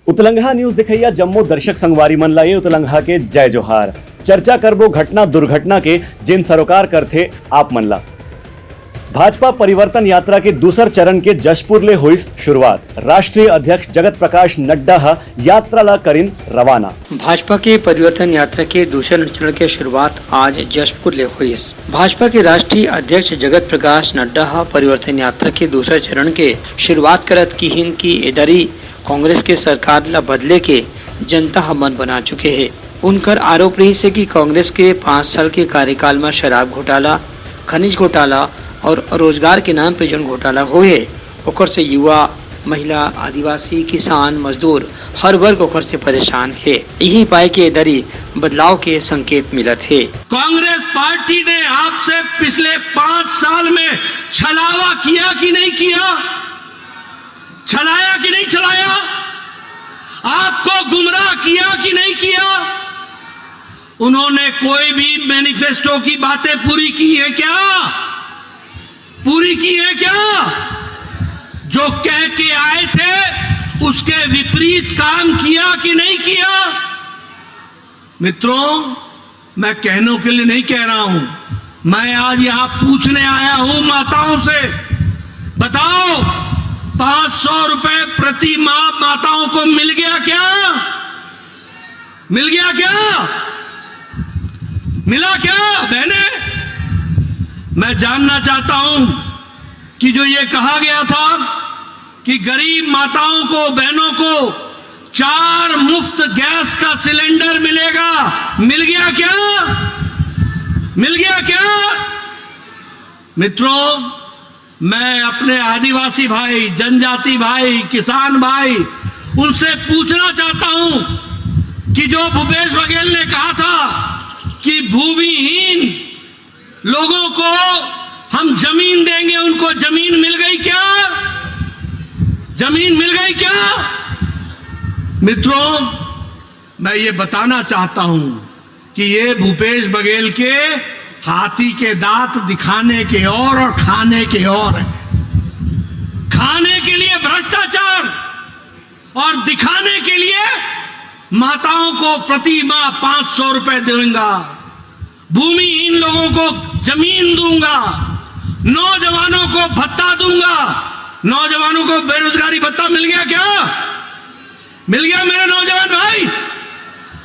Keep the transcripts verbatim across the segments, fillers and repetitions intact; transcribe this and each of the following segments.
उतलंघा news देखइया जम्मो दर्शक संगवारी मन ला ये उतलंघा के जय जोहार। चर्चा करबो घटना दुर्घटना के, जेन सरोकार करथे आप मन ला। भाजपा परिवर्तन यात्रा के दूसर चरण के जशपुर ले होइस शुरुआत। राष्ट्रीय अध्यक्ष जगत प्रकाश नड्डा ह यात्रा ला करिन रवाना। भाजपा के परिवर्तन यात्रा के दूसर चरण के शुरुआत आज जशपुर ले होइस। भाजपा के राष्ट्रीय अध्यक्ष जगत प्रकाश नड्डा ह परिवर्तन यात्रा के दूसर चरण के शुरुआत करत किहिन कि एदरी कांग्रेस के सरकार ला बदले के जनता ह मन बना चुके हे। उनकर आरोप रहिस हे कि कांग्रेस के पाँच साल के कार्यकाल म शराब घोटाला, खनिज घोटाला और रोजगार के नाम पे जोन घोटाला होए हे, ओकर से युवा, महिला, आदिवासी, किसान, मजदूर, हर वर्ग ओकर से परेशान हे। यही पाए के एदरी बदलाव के संकेत मिलत हे। कांग्रेस पार्टी ने आपसे पिछले पाँच साल में छलावा किया कि नहीं किया? छलाया कि नहीं छलाया? आपको गुमराह किया कि नहीं किया? उन्होंने कोई भी मैनिफेस्टो की बातें पूरी की है क्या? पूरी की है क्या? जो कह के आए थे, उसके विपरीत काम किया कि नहीं किया? मित्रों, मैं कहने के लिए नहीं कह रहा हूं, मैं आज यहां पूछने आया हूं माताओं से। बताओ, पाँच सौ रुपए प्रति माह माताओं को मिल गया क्या? मिल गया क्या? मिला क्या, बहनें? मैं जानना चाहता हूं कि जो ये कहा गया था कि गरीब माताओं को, बहनों को चार मुफ्त गैस का सिलेंडर मिलेगा, मिल गया क्या? मिल गया क्या? मित्रों, मैं अपने आदिवासी भाई, जनजाति भाई, किसान भाई, उनसे पूछना चाहता हूं कि जो भूपेश बघेल ने कहा था कि भूमिहीन लोगों को हम जमीन देंगे, उनको जमीन मिल गई क्या? जमीन मिल गई क्या? मित्रों, मैं ये बताना चाहता हूं कि ये भूपेश बघेल के हाथी के दांत दिखाने के और, और खाने के और है। खाने के लिए भ्रष्टाचार और दिखाने के लिए माताओं को प्रति माह पाँच सौ रुपए दूंगा, भूमिहीन लोगों को जमीन दूंगा, नौजवानों को भत्ता दूंगा। नौजवानों को बेरोजगारी भत्ता मिल गया क्या? मिल गया मेरे नौजवान भाई?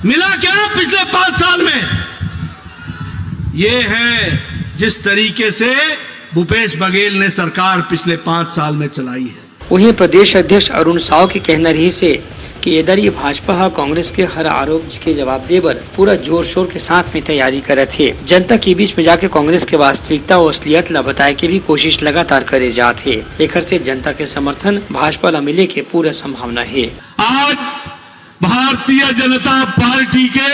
मिला क्या पिछले पांच साल में? ये है जिस तरीके से भूपेश बघेल ने सरकार पिछले पांच साल में चलाई है। वहीं प्रदेश अध्यक्ष अरुण साव के कहना रहिस हे कि एदरी भाजपा ह कांग्रेस के हर आरोप के जवाब दे बर पूरा जोर शोर के साथ में तैयारी करत हे। जनता के बीच में जाके कांग्रेस के वास्तविकता और असलियत ला बताए के भी कोशिश लगातार करे जात हे। एखर से जनता के समर्थन भाजपा ला मिले के पूरा संभावना हे। आज भारतीय जनता पार्टी के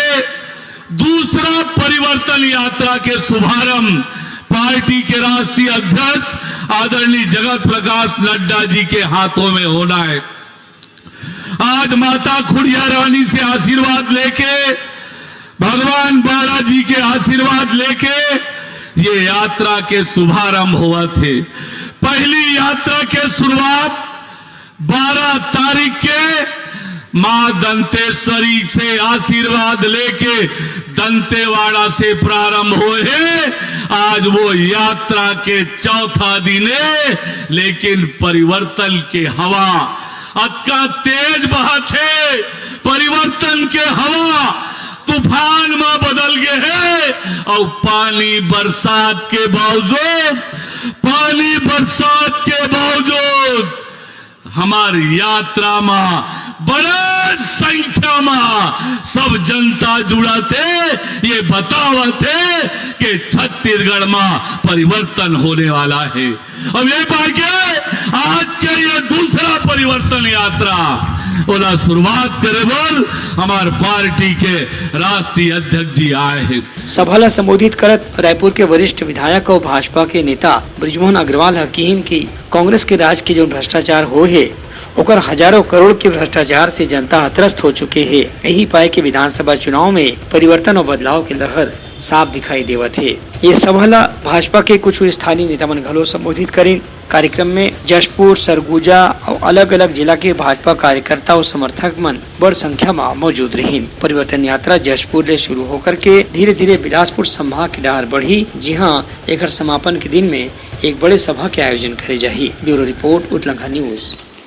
दूसरा परिवर्तन यात्रा के शुभारंभ पार्टी के राष्ट्रीय अध्यक्ष आदरणीय जगत प्रकाश नड्डा जी के हाथों में होना है। आज माता खुड़िया रानी से आशीर्वाद लेके, भगवान बालाजी के आशीर्वाद लेके ये यात्रा के शुभारंभ होवत हे। पहली यात्रा के शुरुआत बारह तारीख के मां दंतेश्वरी से आशीर्वाद लेके दंतेवाड़ा से प्रारंभ होए हे। आज वो यात्रा के चौथा दिन हे, लेकिन परिवर्तन के हवा अतका तेज बहत हे, परिवर्तन के हवा तूफान म बदल गे हे। अउ पानी बरसात के बावजूद, पानी बरसात के बावजूद हमर यात्रा म बड़े संख्या म सब जनता जुड़त हे, ये बतावत हे कि छत्तीसगढ़ म परिवर्तन होने वाला हे। अब ये पाके आज के ये दूसरा परिवर्तन यात्रा ओला शुरुआत करे बर हमार पार्टी के राष्ट्रीय अध्यक्ष जी आए हे। सभा ला संबोधित करत रायपुर के वरिष्ठ विधायक और भाजपा के नेता बृजमोहन अग्रवाल ह किहिन कि कांग्रेस के राज के जो भ्रष्टाचार होए हे, ओकर हजारों करोड़ के भ्रष्टाचार से जनता ह त्रस्त हो चुके हे। यही पाए के विधानसभा चुनाव में परिवर्तन और बदलाव के लहर साफ दिखाई देवत हे। ये सभा ला भाजपा के कुछ स्थानीय नेता मन घलो संबोधित करिन। कार्यक्रम में जशपुर, सरगुजा अउ अलग-अलग जिला के भाजपा कार्यकर्ता अउ समर्थक मन बड़ संख्या म मौजूद रहिन। परिवर्तन यात्रा जशपुर ले शुरू होकर के धीरे-धीरे बिलासपुर संभाग के डहर बढ़ी, जिहां एकर समापन के दिन में एक बड़े सभा के आयोजन करे जाही। ब्यूरो रिपोर्ट, उतलंघा न्यूज।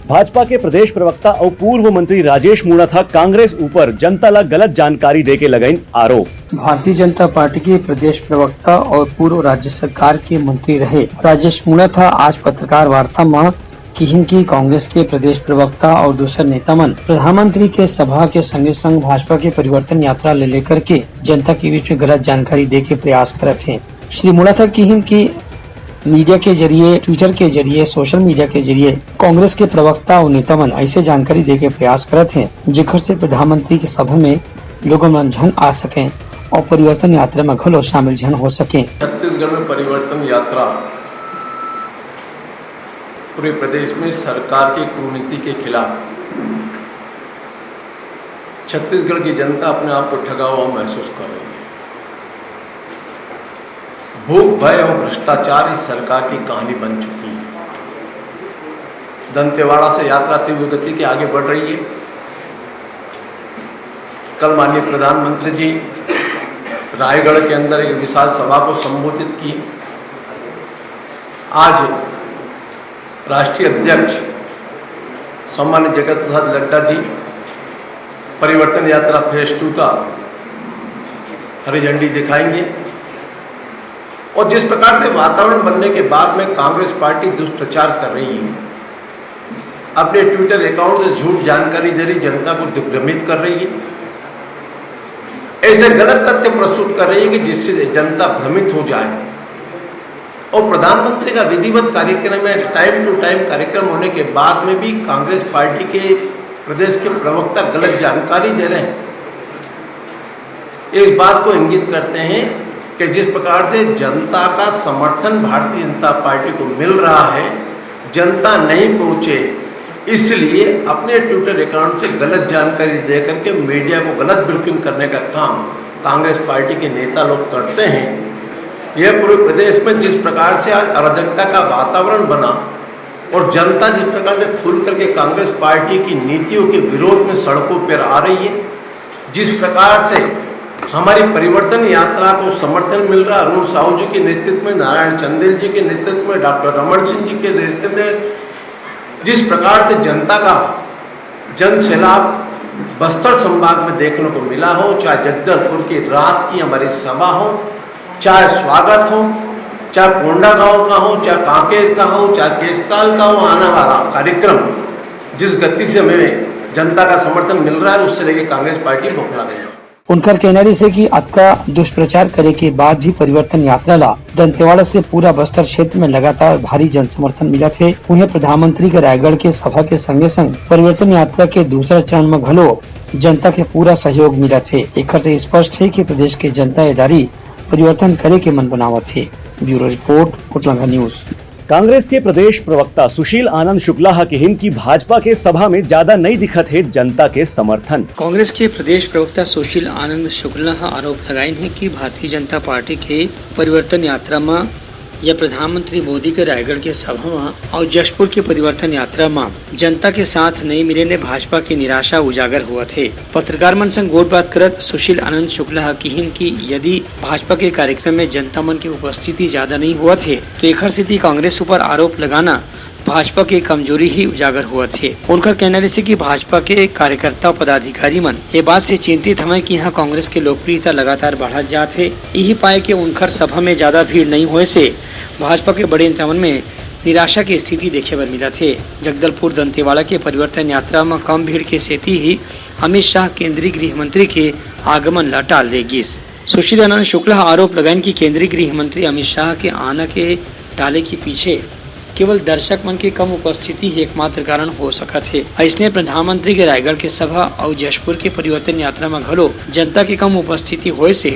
भाजपा के प्रदेश प्रवक्ता अउ पूर्व मंत्री राजेश मूणत ह कांग्रेस ऊपर जनता ला गलत जानकारी देके लगाइन आरोप। भारतीय जनता पार्टी के प्रदेश प्रवक्ता और पूर्व राज्य सरकार के मंत्री रहे राजेश मूणत ह आज पत्रकार वार्ता म किहिन कि कांग्रेस के प्रदेश प्रवक्ता और दूसर नेता मन प्रधानमंत्री के सभा के संगे संग भाजपा के परिवर्तन यात्रा ले लेकर के जनता के बीच में गलत जानकारी दे के प्रयास करत हे। श्री मूणत ह किहिन कि मीडिया के जरिए, ट्विटर के जरिए, सोशल मीडिया के जरिए कांग्रेस के प्रवक्ता और नेता मन ऐसे जानकारी दे के प्रयास करत हे, जेकर से प्रधानमंत्री के सभा में लोगन मन झन आ सकें और परिवर्तन यात्रा में घलो शामिल झन हो सकें। छत्तीसगढ़ में परिवर्तन यात्रा पूरे प्रदेश में सरकार की कुरीति के खिलाफ छत्तीसगढ़ की जनता अपने आप को ठगा हुआ महसूस कर रही है। भूख, भय और भ्रष्टाचार इस सरकार की कहानी बन चुकी है। दंतेवाड़ा से यात्रा तीव्र गति के आगे बढ़ रही है। कल माननीय प्रधानमंत्री जी रायगढ़ के अंदर एक विशाल सभा को संबोधित किए। आज राष्ट्रीय अध्यक्ष सम्मानित जगत प्रसाद नड्डा जी परिवर्तन यात्रा फेज टू का हरी झंडी दिखाएंगे। और जिस प्रकार से वातावरण बनने के बाद में कांग्रेस पार्टी दुष्प्रचार कर रही है, अपने ट्विटर अकाउंट से झूठ जानकारी दे रही, जनता को दिग्भ्रमित कर रही है, ऐसे गलत तथ्य प्रस्तुत कर रही है कि जिससे जनता भ्रमित हो जाए। और प्रधानमंत्री का विधिवत कार्यक्रम में टाइम टू टाइम कार्यक्रम होने के बाद में भी कांग्रेस पार्टी के प्रदेश के प्रवक्ता गलत जानकारी दे रहे हैं। इस बात को इंगित करते हैं कि जिस प्रकार से जनता का समर्थन भारतीय जनता पार्टी को मिल रहा है, जनता नहीं पहुंचे, इसलिए अपने ट्विटर अकाउंट से गलत जानकारी दे करके मीडिया को गलत ब्रीफिंग करने का काम कांग्रेस पार्टी के नेता लोग करते हैं। यह पूरे प्रदेश में जिस प्रकार से आज अराजकता का वातावरण बना और जनता जिस प्रकार से खुल करके कांग्रेस पार्टी की नीतियों के विरोध में सड़कों पर आ रही है, जिस प्रकार से हमारी परिवर्तन यात्रा को समर्थन मिल रहा, अरुण साहू जी के नेतृत्व में, नारायण चंदेल जी के नेतृत्व में, डॉक्टर रमन सिंह जी के नेतृत्व में जिस प्रकार से जनता का जन सैलाब बस्तर संभाग में देखने को मिला हो, चाहे जगदलपुर की रात की हमारी सभा हो, चाहे स्वागत हो, चाहे कोंडागांव का हो, चाहे कांकेर का हो, चाहे केशकाल का हो, आने वाला कार्यक्रम जिस गति से हमें जनता का समर्थन मिल रहा है, उससे लेके कांग्रेस पार्टी बौखला गई है। उनकर कहना रहिस हे कि अतका दुष्प्रचार करे के बाद भी परिवर्तन यात्रा ला दंतेवाड़ा से पूरा बस्तर क्षेत्र में लगातार भारी जनसमर्थन मिलत हे। उहें, प्रधानमंत्री के रायगढ़ के सभा के संगे संग परिवर्तन यात्रा के दूसरा चरण में घलो जनता के पूरा सहयोग मिलत हे। एखर से स्पष्ट हे कि प्रदेश के जनता ए दारी परिवर्तन करे के मन बनावत हे। ब्यूरो रिपोर्ट, उतलंघा न्यूज। कांग्रेस के प्रदेश प्रवक्ता सुशील आनंद शुक्ला ह किहिन कि भाजपा के सभा में ज्यादा नइ दिखत हे जनता के समर्थन। कांग्रेस के प्रदेश प्रवक्ता सुशील आनंद शुक्ला ह आरोप लगाइन हे कि भारतीय जनता पार्टी के परिवर्तन यात्रा म या प्रधानमंत्री मोदी के रायगढ़ के सभा म अउ जशपुर के परिवर्तन यात्रा म जनता के साथ नइ मिले ले भाजपा के निराशा उजागर होवत हे। पत्रकार मन संग गोठ बात करत सुशील आनंद शुक्ला ह किहिन कि यदि भाजपा के कार्यक्रम में जनता मन के उपस्थिति ज्यादा नइ होवत हे, तो एखर सेती कांग्रेस ऊपर आरोप लगाना भाजपा के कमजोरी ही उजागर होवत हे। उनकर कहना रहिसे कि भाजपा के कार्यकर्ता पदाधिकारी मन ये बात से चिंतित हवय कि यहाँ कांग्रेस के लोकप्रियता लगातार बढ़त जात हे। इही पाए के उनकर सभा में ज्यादा भीड़ नइ होए से भाजपा के बड़े नेता मन में निराशा के स्थिति देखे बर मिलत हे। जगदलपुर दंतेवाड़ा के परिवर्तन यात्रा म कम भीड़ के सेती ही अमित शाह केंद्रीय गृह मंत्री के आगमन ला टाल दे गिस। सुशील आनंद शुक्ला ह आरोप लगाइन कि केंद्रीय गृह मंत्री अमित शाह के आना के टाले के पीछे केवल दर्शक मन के कम उपस्थिति ही एकमात्र कारण हो सकत हे। अइसने प्रधानमंत्री के रायगढ़ के सभा अउ जशपुर के परिवर्तन यात्रा म घलो जनता के कम उपस्थिति होए से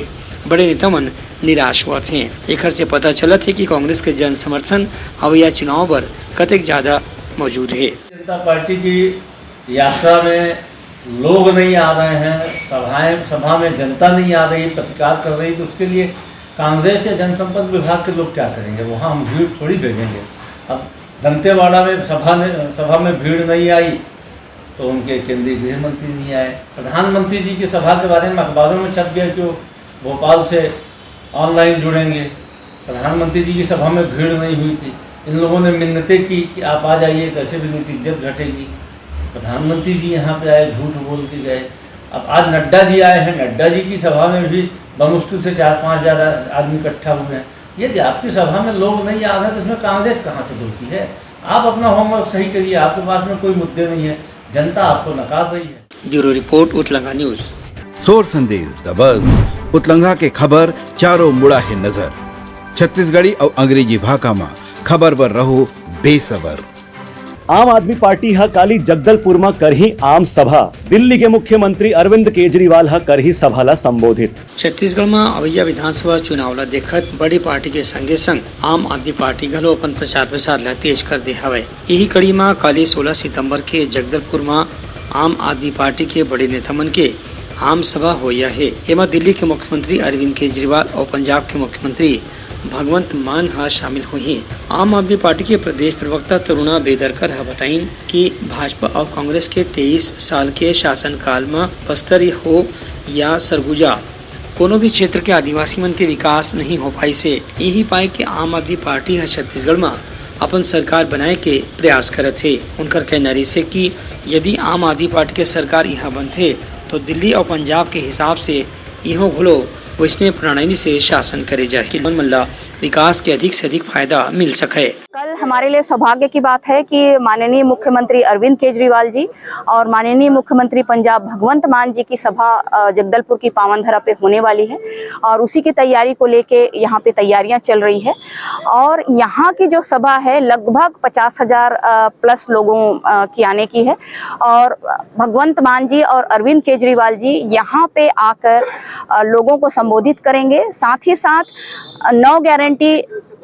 बड़े नेता मन निराश होवत हें। एखर से पता चलत हे कि कांग्रेस के जन समर्थन अवइया चुनाव बर कतेक ज्यादा मौजूद हे। जनता पार्टी की यात्रा में लोग नहीं आ रहे हैं, सभाएं सभा में जनता नहीं आ रही, प्रतिकार कर रही, तो उसके लिए कांग्रेस या जनसंपर्क विभाग के लोग क्या करेंगे? वहाँ हम भीड़ थोड़ी भेजेंगे। अब दंतेवाड़ा में सभा ने सभा में भीड़ नहीं आई तो उनके केंद्रीय गृह मंत्री नहीं आए। प्रधानमंत्री जी की सभा के बारे में अखबारों में छप गया कि वो भोपाल से ऑनलाइन जुड़ेंगे। प्रधानमंत्री जी की सभा में भीड़ नहीं हुई थी। इन लोगों ने मिन्नतें की कि आप आ जाइए, कैसे भी नहीं तो इज्जत घटेगी। प्रधानमंत्री जी यहाँ पे आए, झूठ बोल के गए। अब आज नड्डा जी आए हैं, नड्डा जी की सभा में भी बमुश्किल से चार पाँच हज़ार आदमी इकट्ठा हुए हैं। यदि आपकी सभा में लोग नहीं आ रहे तो इसमें कांग्रेस कहाँ से दोषी है? आप अपना होमवर्क सही करिए, आपके पास में कोई मुद्दे नहीं है, जनता आपको नकार रही है। ब्यूरो रिपोर्ट, उतलंगा न्यूज। सोर संदेश दबस, उतलंगा के खबर चारों मुड़ा हे नजर। छत्तीसगढ़ी अउ अंग्रेजी भाखा म खबर बर रहो बेसबर। आम आदमी पार्टी ह काली जगदलपुर म करही आम सभा। दिल्ली के मुख्यमंत्री अरविंद केजरीवाल ह करही सभा ल संबोधित। छत्तीसगढ़ म अवैया विधानसभा चुनाव ल देखत बड़ी पार्टी के संगे संग आम आदमी पार्टी घलो अपन प्रचार प्रसार ल तेज कर दे हवय। इही कड़ी म काली सोलह सितंबर के जगदलपुर म आम आदमी पार्टी के बड़े नेता मन के आम सभा होइया हे। एमा दिल्ली के मुख्यमंत्री अरविंद केजरीवाल अउ पंजाब के मुख्यमंत्री भगवंत मान ह शामिल होही। आम आदमी पार्टी के प्रदेश प्रवक्ता तरुणा बेदरकर ह बताइन कि भाजपा अउ कांग्रेस के तेईस साल के शासनकाल म बस्तर हो या सरगुजा कोनो भी क्षेत्र के आदिवासी मन के विकास नहीं हो पाइस हे। इही पाय के आम आदमी पार्टी ह छत्तीसगढ़ म अपन सरकार बनाए के प्रयास करत हे। उनकर कहना रहिस हे कि यदि आम आदमी पार्टी के सरकार इहां बनथे तो दिल्ली अउ पंजाब के हिसाब से इहों घलो वैसने प्रणाली से शासन करे जाही, मन मन ला विकास के अधिक से अधिक फायदा मिल सके। कल हमारे लिए सौभाग्य की बात है कि माननीय मुख्यमंत्री अरविंद केजरीवाल जी और माननीय मुख्यमंत्री पंजाब भगवंत मान जी की सभा अ, जगदलपुर की पावन धरा पे होने वाली है और उसी की तैयारी को लेके यहाँ पे तैयारियां चल रही है। और यहाँ की जो सभा है, लगभग पचास हजार प्लस लोगों अ, की आने की है और भगवंत मान जी और अरविंद केजरीवाल जी यहाँ पे आकर अ, लोगों को संबोधित करेंगे। साथ ही साथ अ, नौ गारंटी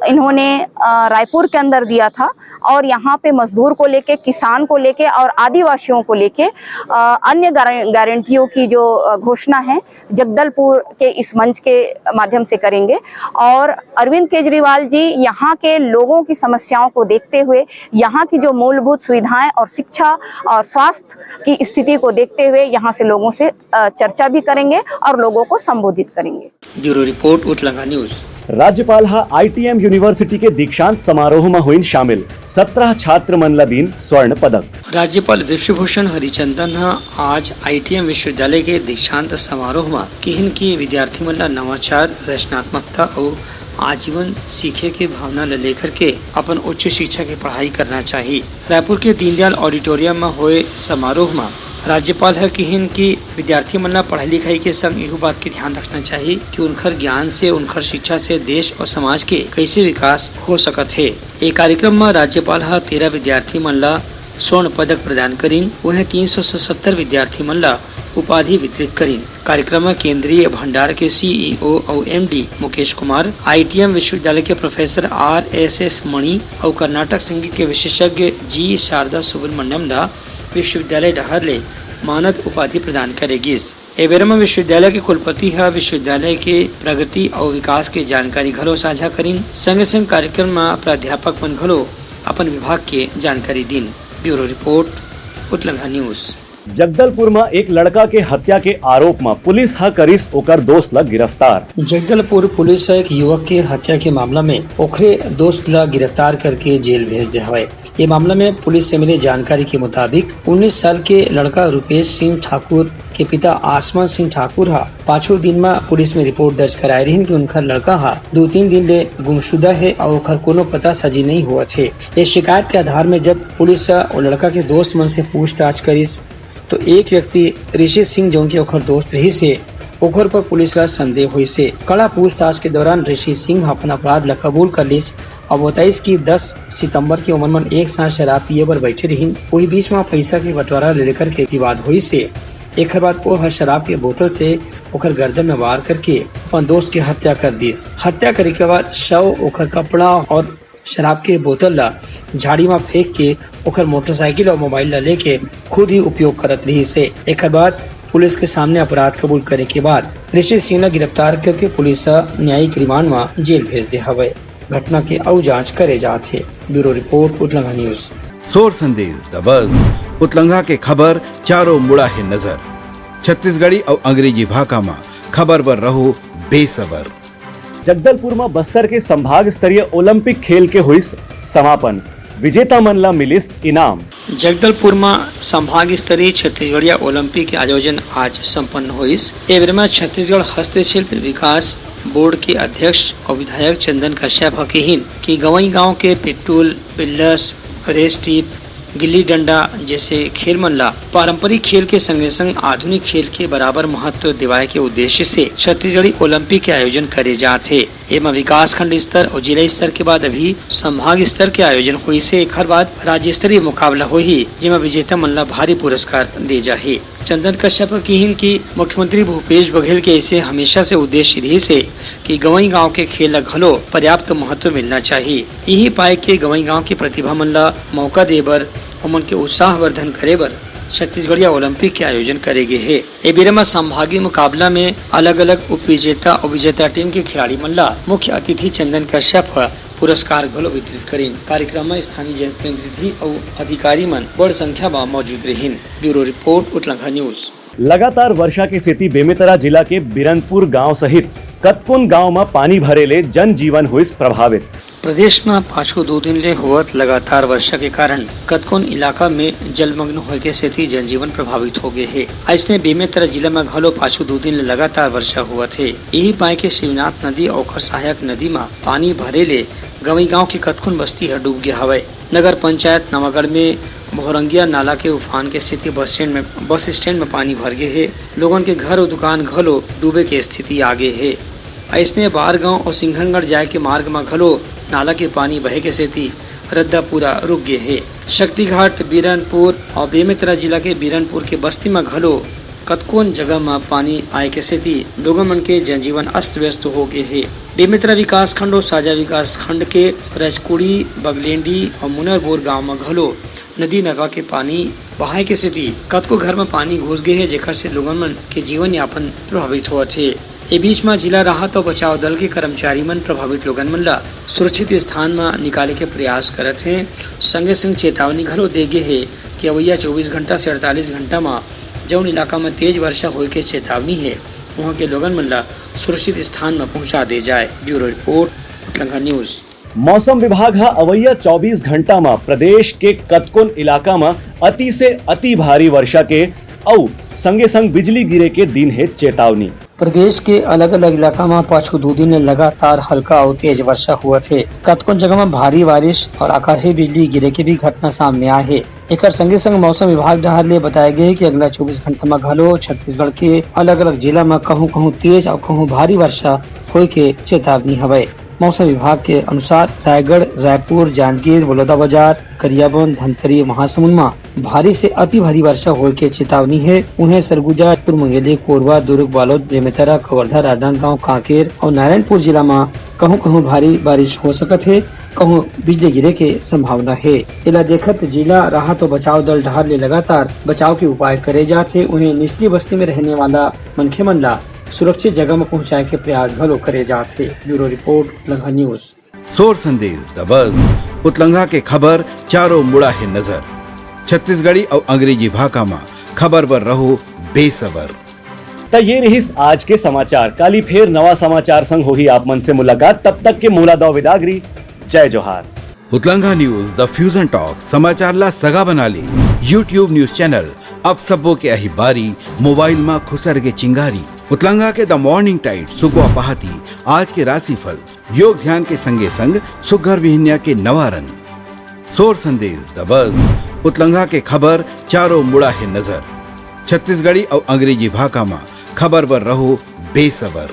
इन्होंने अ, रायपुर के अंदर दिया था और यहाँ पे मजदूर को लेके, किसान को लेके और आदिवासियों को लेके अ, अन्य गारं- गारंटियों की जो अ, घोषणा है, जगदलपुर के इस मंच के माध्यम से करेंगे। और अरविंद केजरीवाल जी यहाँ के लोगों की समस्याओं को देखते हुए, यहाँ की जो मूलभूत सुविधाएं और शिक्षा और स्वास्थ्य की स्थिति को देखते हुए यहाँ से लोगों से अ, चर्चा भी करेंगे और लोगों को संबोधित करेंगे। ब्यूरो रिपोर्ट, उतलंगा न्यूज। राज्यपाल ह आईटीएम यूनिवर्सिटी के दीक्षांत समारोह म होइन शामिल। सत्रह छात्र मन ल दीन स्वर्ण पदक। राज्यपाल विश्वभूषण हरिचंदन ह आज आईटीएम विश्वविद्यालय के दीक्षांत समारोह म किहिन कि विद्यार्थी मन ल नवाचार, रचनात्मकता अउ आजीवन सीखे के भावना ल लेकर के अपन उच्च शिक्षा के पढ़ाई करना चाही। रायपुर के दीनदयाल ऑडिटोरियम म होए समारोह म राज्यपाल ह किहिन कि विद्यार्थी मन ल पढ़ाई लिखाई के संग इहू बात के ध्यान रखना चाही कि उनखर ज्ञान से, उनखर शिक्षा से देश और समाज के कैसे विकास हो सकत हे। ए कार्यक्रम म राज्यपाल ह तेरह विद्यार्थी मन ल स्वर्ण पदक प्रदान करिन। उहें तीन सौ सतहत्तर विद्यार्थी मन ल उपाधि वितरित करिन। कार्यक्रम म केंद्रीय भंडार के सीईओ अउ एमडी मुकेश कुमार, आईटीएम विश्वविद्यालय के प्रोफेसर आरएसएस मणि अउ कर्नाटक संगीत के विशेषज्ञ जी शारदा सुब्रमण्यम ल विश्वविद्यालय डहार ले मानद उपाधि प्रदान करे गिस। ए बेरा म विश्वविद्यालय के कुलपति ह विश्वविद्यालय के प्रगति अउ विकास के जानकारी घलो साझा करिन। संगे संग कार्यक्रम म प्राध्यापक मन घलो अपन विभाग के जानकारी दीन। ब्यूरो रिपोर्ट, उतलंघा न्यूज। जगदलपुर म एक लड़का के हत्या के आरोप म पुलिस ह करिस ओकर दोस्त ल गिरफ्तार। जगदलपुर पुलिस ह एक युवक के हत्या के मामला में ओखरे दोस्त ल गिरफ्तार करके जेल भेज दे हवय। ये मामला में पुलिस से मिले जानकारी के मुताबिक उन्नीस साल के लड़का रूपेश सिंह ठाकुर के पिता आसमान सिंह ठाकुर ह पाछू दिन म पुलिस में रिपोर्ट दर्ज कराए रहिन कि उनखर लड़का ह दू तीन दिन ले गुमशुदा हे अउ ओखर कोनो पता सजी नइ होवत हे। ये शिकायत के आधार में जब पुलिस ह ओ लड़का के दोस्त मन से पूछताछ करिस, तो एक व्यक्ति ऋषि सिंह, जो कि ओखर दोस्त रहिस हे, ओखर पर पुलिस ला संदेह होइस हे। कड़ा पूछताछ के दौरान ऋषि सिंह अपन अपराध ला कबूल कर लिस और बताइस कि दस सितंबर के ओमन मन एक साथ शराब पिए बर बैठे रहिन। वही बीच में पैसा के बंटवारा ले लेकर के विवाद होइस हे। एकर बाद वो हर शराब के बोतल से ओखर गर्दन में वार करके अपन दोस्त के हत्या कर दिस। हत्या करे के बाद शव, ओखर कपड़ा और शराब के बोतल ला झाड़ी म फेंक के ओकर मोटरसाइकिल अउ मोबाइल ला लेके खुद ही उपयोग करत रिहिस हे। एकर बाद पुलिस के सामने अपराध कबूल करे के बाद ऋषि सिंह ला गिरफ्तार करके पुलिस ह न्यायिक रिमांड म जेल भेज दे हवय। घटना के अउ जांच करे जात हे। ब्यूरो रिपोर्ट, उतलंगा न्यूज। सोर संदेश दबस। उतलंगा के खबर चारों मुड़ा हे नजर। छत्तीसगढ़ी अउ अंग्रेजी भाखा म खबर बर रहो बेसबर। जगदलपुर म बस्तर के संभाग स्तरीय ओलंपिक खेल के होइस समापन, विजेता मन ला मिलिस इनाम। जगदलपुर म संभाग स्तरीय छत्तीसगढ़िया ओलंपिक के आयोजन आज संपन्न होइस। ए बेर म छत्तीसगढ़ हस्तशिल्प विकास बोर्ड के अध्यक्ष अउ विधायक चंदन कश्यप ह किहिन कि गंवई गांव के पिट्टूल, बिल्लस, रेस टीप, गिल्ली डंडा जैसे खेल मन ला पारंपरिक खेल के संगे संग आधुनिक खेल के बराबर महत्व दिवाए के उद्देश्य से छत्तीसगढ़ी ओलंपिक के आयोजन करे जात हे। एमा विकासखंड स्तर अउ जिला स्तर के बाद अभी संभाग स्तर के आयोजन होइस हे। एखर बाद राज्य स्तरीय मुकाबला होही, जेमा विजेता मन ला भारी पुरस्कार दे जाही। चंदन कश्यप ह किहिन कि मुख्यमंत्री भूपेश बघेल के ऐसे हमेशा से उद्देश्य रिहिस हे कि गंवई गांव के खेल ला घलो पर्याप्त महत्व मिलना चाही। इही पाय के गंवई गांव के प्रतिभा मन ला मौका दे बर, ओमन के उत्साहवर्धन करे बर छत्तीसगढ़िया ओलंपिक के आयोजन करे गे हे। ए बेरा म संभागीय मुकाबला में अलग-अलग उपविजेता अउ विजेता टीम के खिलाड़ी मन ला मुख्य अतिथि चंदन कश्यप ह पुरस्कार घलो वितरित करिन। कार्यक्रम म स्थानीय जनप्रतिनिधि अउ अधिकारी मन बड़ संख्या म मौजूद रहिन। ब्यूरो रिपोर्ट, उतलंघा न्यूज। लगातार वर्षा के सेती बेमेतरा जिला के बिरनपुर गांव सहित कतकोन गांव म पानी भरे ले जनजीवन होइस प्रभावित। प्रदेश म पाछू दू दिन ले होवत लगातार वर्षा के कारण कतकोन इलाका में जलमग्न होए के सेती जनजीवन प्रभावित हो गे हे। अइसने बेमेतरा जिला म घलो पाछू दू दिन ले लगातार वर्षा होवत हे। इही पाय के शिवनाथ नदी अउ ओकर सहायक नदी म पानी भरे ले गंवई गांव के कतकोन बस्ती ह डूब गे हवय। नगर पंचायत नवागढ़ में भोरंगिया नाला के उफान के सेती बस स्टैंड में, बस स्टैंड में पानी भर गे हे। लोगन के घर अउ दुकान घलो डूबे के स्थिति आ गे हे। अइसने बारगांव अउ सिंघनगढ़ जाए के मार्ग म घलो नाला के पानी बहे के सेती रद्दा पूरा रुक गे हे। शक्तिघाट, बीरनपुर अउ बेमेतरा जिला के बीरनपुर के बस्ती म घलो कतकोन जगह म पानी आए के सेती लोगन मन के जनजीवन अस्त व्यस्त हो गे हे। बेमेतरा विकासखंड अउ साजा विकासखंड के रजकुड़ी, बगलेंडी अउ मुनरबोर गांव म घलो नदी नरवा के पानी बहाए के सेती कतको घर म पानी घुस गे हे, जेखर से लोगन मन के जीवन यापन प्रभावित होवत हे। ए बीच म जिला राहत अउ बचाव दल के कर्मचारी मन प्रभावित लोगन मन ल सुरक्षित स्थान म निकाले के प्रयास करत हे। संगे संग चेतावनी घलो दे गे हे कि अवइया चौबीस घंटा से अड़तालीस घंटा म जउन इलाका म तेज वर्षा होए के चेतावनी हे, उहां के लोगन मन ल सुरक्षित स्थान म पहुंचा दे जाए। ब्यूरो रिपोर्ट, उतलंघा न्यूज। मौसम विभाग ह अवइया चौबीस घंटा म प्रदेश के कतकोन इलाका म अति से अति भारी वर्षा के अउ संगे संग बिजली गिरे के दिन हे चेतावनी। प्रदेश के अलग-अलग इलाका म पाछू दू दिन ले लगातार हल्का अउ तेज वर्षा होवत हे। कतकोन जगह म भारी बारिश अउ आकाशीय बिजली गिरे के भी घटना सामने आए हे। एकर संगे संग मौसम विभाग डहार ले बताए गे हे कि अगला चौबीस घंटा म घलो छत्तीसगढ़ के अलग-अलग जिला म कहूं-कहूं तेज अउ कहूं भारी वर्षा होए के चेतावनी हवय। मौसम विभाग के अनुसार रायगढ़, रायपुर, जांजगीर, बलौदाबाजार, गरियाबंद, धमतरी, महासमुंद म भारी से अति भारी वर्षा होए के चेतावनी हे। उहें सरगुजा, मुंगेली, कोरबा, दुर्ग, बालोद, बेमेतरा, कवर्धा, राजनांदगांव, कांकेर अउ नारायणपुर जिला म कहूं-कहूं भारी बारिश हो सकत हे, कहूं बिजली गिरे के संभावना हे। एला देखत जिला राहत अउ बचाव दल डहार ले लगातार बचाव के उपाय करे जात हे। उहें निचली बस्ती में रहने वाला मनखे मन ला सुरक्षित जगह म पहुंचाए के प्रयास घलो करे जात हे। ब्यूरो रिपोर्ट, लंघा न्यूज। सोर संदेश दबस, उतलंघा के खबर चारों मुड़ा हे नजर। छत्तीसगढ़ी अउ अंग्रेजी भाखा म खबर बर रहो बेसबर। त ये रहिस आज के समाचार। काली फेर नवा समाचार संग होही आप मन से मुलाकात। तब तक के मोला दव विदागरी। जय जोहार। उतलंघा न्यूज, द फ्यूजन टॉक, समाचार ला सगा बना ले। YouTube न्यूज चैनल, अब सबो के अही बारी, मोबाइल मा खुसर के चिंगारी। उतलंघा के द मॉर्निंग टाइड, सुकवा पहाती, आज के राशिफल, योग ध्यान के संगे संग सुग्घर बिहनिया के नवा रंग। सोर संदेश दबस, उतलंघा के खबर चारों मुड़ा हे नजर। छत्तीसगढ़ी अउ अंग्रेजी भाखा मा खबर बर रहो बेसबर।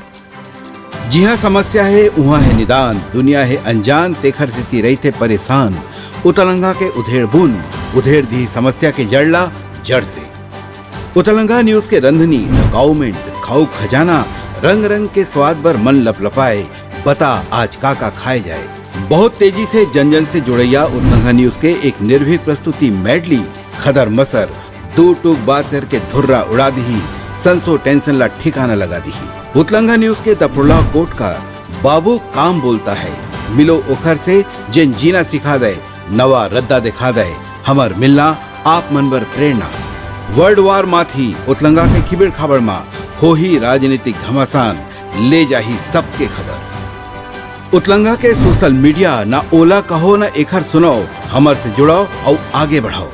जिहां समस्या हे, उहां हे निदान। दुनिया हे अनजान, तेखर सेती रहिथे परेशान। उतलंघा के उधेड़ बुन, उधेड़ दिही समस्या के जड़ ला जड़ से। उतलंघा न्यूज के रंधनी, द गाउमेंट, खाऊ खजाना, रंग रंग के स्वाद बर मन लपलपाए। बता, आज का का खाए जाए? बहुत तेजी से जन जन से जुड़ैया उतलंघा न्यूज के एक निर्भीक प्रस्तुति मेडली। खदर मसर दू टूक बात करके धुर्रा उड़ा दिही, संसो टेंशन ला ठिकाना लगा दिही। उतलंघा न्यूज के दपरोला कोट का बाबू काम बोलता है, मिलो ओखर से जेन जीना सिखा दे, नवा रद्दा दिखा दे, हमर मिलना आप मन बर प्रेरणा। वर्ल्ड वार माथी उतलंगा के खिबेड़ खाबड़ मा होही राजनीतिक घमासान, ले जाही सबके खबर। उतलंगा के सोशल मीडिया ना ओला कहो ना एखर सुनाओ, हमर से जुड़ाओ अउ आगे बढ़ाओ।